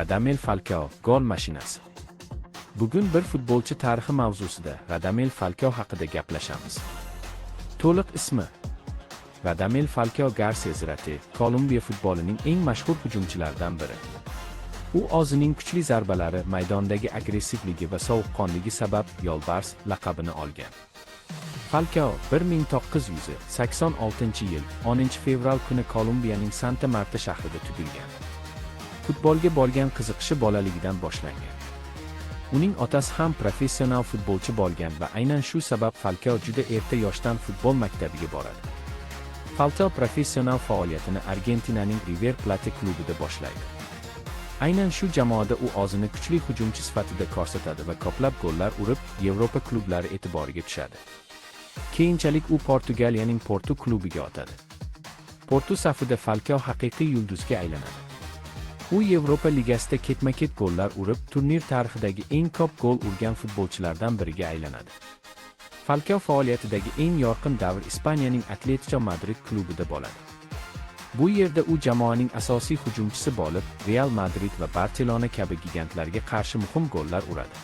Radamel Falkao, gol mashinasi. Bugun bir futbolchi tarixi mavzusida Radamel Falkao haqida gaplashamiz. To'liq ismi: Radamel Falkao Garcia Zirate, Kolumbiya futbolining eng mashhur hujumchilaridan biri. U o'zining kuchli zarbalari, maydondagi agressivligi va sovuqqonligi sabab Yo'lbars laqabini olgan. Falkao 1986-yil 10-fevral kuni Kolumbiyaning Santa Marta shahrida tug'ilgan. Futbolga bo'lgan qiziqishi bolaligidan boshlangan. Uning otasi ham professional futbolchi bo'lgan va aynan shu sabab Falkao juda erta yoshdan futbol maktabiga boradi. Falkao professional faoliyatini Argentinaning River Plate klubida boshlaydi. Aynan shu jamoada u o'zini kuchli hujumchi sifatida ko'rsatadi va ko'plab gollar urib, Yevropa klublari e'tiboriga tushadi. Keyinchalik u Portugaliyaning Portu klubiga o'tadi. Portu safida Falkao haqiqiy yulduzga aylanadi. U Yevropa Ligasida ketma-ket gollar urib, turnir tarixidagi eng ko'p gol urgan futbolchilardan biriga aylanadi. Falkao faoliyatidagi eng yorqin davr Ispaniyaning Atletico Madrid klubida bo'ladi. Bu yerda u jamoaning asosiy hujumchisi bo'lib, Real Madrid va Barselona kabi gigantlarga qarshi muhim gollar uradi.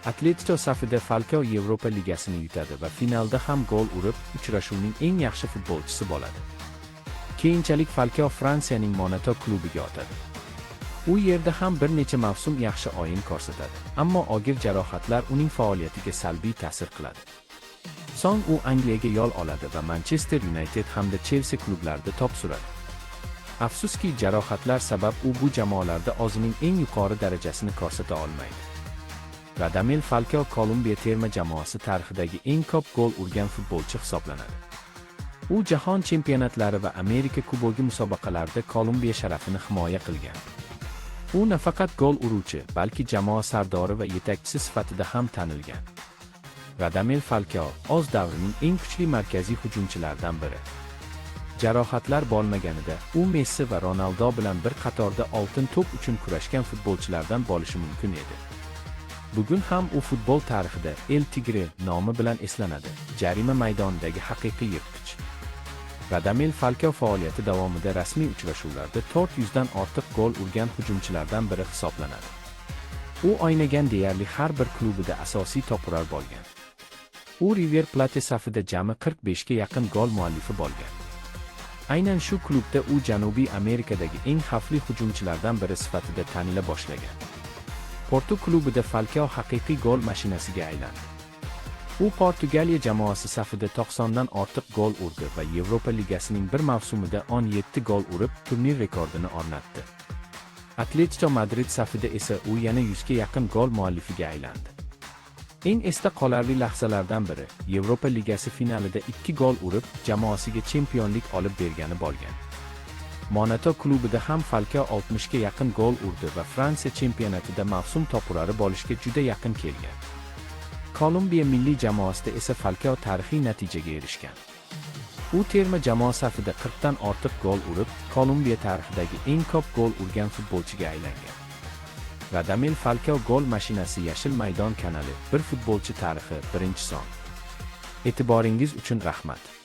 Atletico safida Falkao Yevropa Ligasini yutadi va finalda ham gol urib, uchrashuvning eng yaxshi futbolchisi bo'ladi. Keyinchalik Falkao Fransiyaning Monaco klubiga o'tadi. U yerda ham bir necha mavsum yaxshi o'yin ko'rsatadi, ammo og'ir jarohatlar uning faoliyatiga salbiy ta'sir qiladi. So'ng u Angliyaga yo'l oladi va Manchester United hamda Chelsea klublarida to'p suradi. Afsuski, jarohatlar sabab u bu jamoalarda o'zining eng yuqori darajasini ko'rsata olmaydi. Radamel Falkao Kolumbiya terma jamoasi tarixidagi eng ko'p gol urgan futbolchi hisoblanadi. U jahon chempionatlari va Amerika Kubogi musobaqalarida Kolumbiya sharafini himoya qilgan. U nafaqat gol uruvchi, balki jamoa sardori va yetakchisi sifatida ham tanilgan. Radamel Falkao o'z davrining eng kuchli markaziy hujumchilaridan biri. Jarohatlar bo'lmaganida u Messi va Ronaldo bilan bir qatorda Oltin to'p uchun kurashgan futbolchilardan bo'lishi mumkin edi. Bugun ham u futbol tarixida El Tigre nomi bilan eslanadi, jarima maydonidagi haqiqiy yirtqich. Radamel Falkao faoliyati davomida rasmiy uchrashuvlarda 400 dan ortiq gol urgan hujumchilardan biri hisoblanadi. U o'ynagan deyarli har bir klubida asosiy to'purar bo'lgan. U River Plate safida jami 45 ga yaqin gol muallifi bo'lgan. Aynan shu klubda u Janubiy Amerikadagi eng xavfli hujumchilardan biri sifatida tanila boshlagan. Portu klubida Falkao haqiqiy gol mashinasiga aylandi. U Portugaliya jamoasi safida 90 dan ortiq gol urdi va Yevropa Ligasining bir mavsumida 17 gol urib, turnir rekordini o'rnatdi. Atletico Madrid safida esa u yana 100 ga yaqin gol muallifiga aylandi. Eng esda qolarli lahzalardan biri Yevropa Ligasi finalida 2 gol urib, jamoasiga chempionlik olib bergani bo'lgan. Monaco klubida ham Falkao 60 ga yaqin gol urdi va Fransiya chempionatida mavsum topurari bo'lishga juda yaqin kelgan. Kolumbiya milliy jamoasida esa Falkao tarixiy natijaga erishgan. U terma jamoa safida 40 dan ortiq gol urib, Kolumbiya tarixidagi eng ko'p gol urgan futbolchiga aylangan. Radamel Falkao, gol mashinasi. Yashil maydon kanali, bir futbolchi tarixi, 1-son. E'tiboringiz uchun rahmat.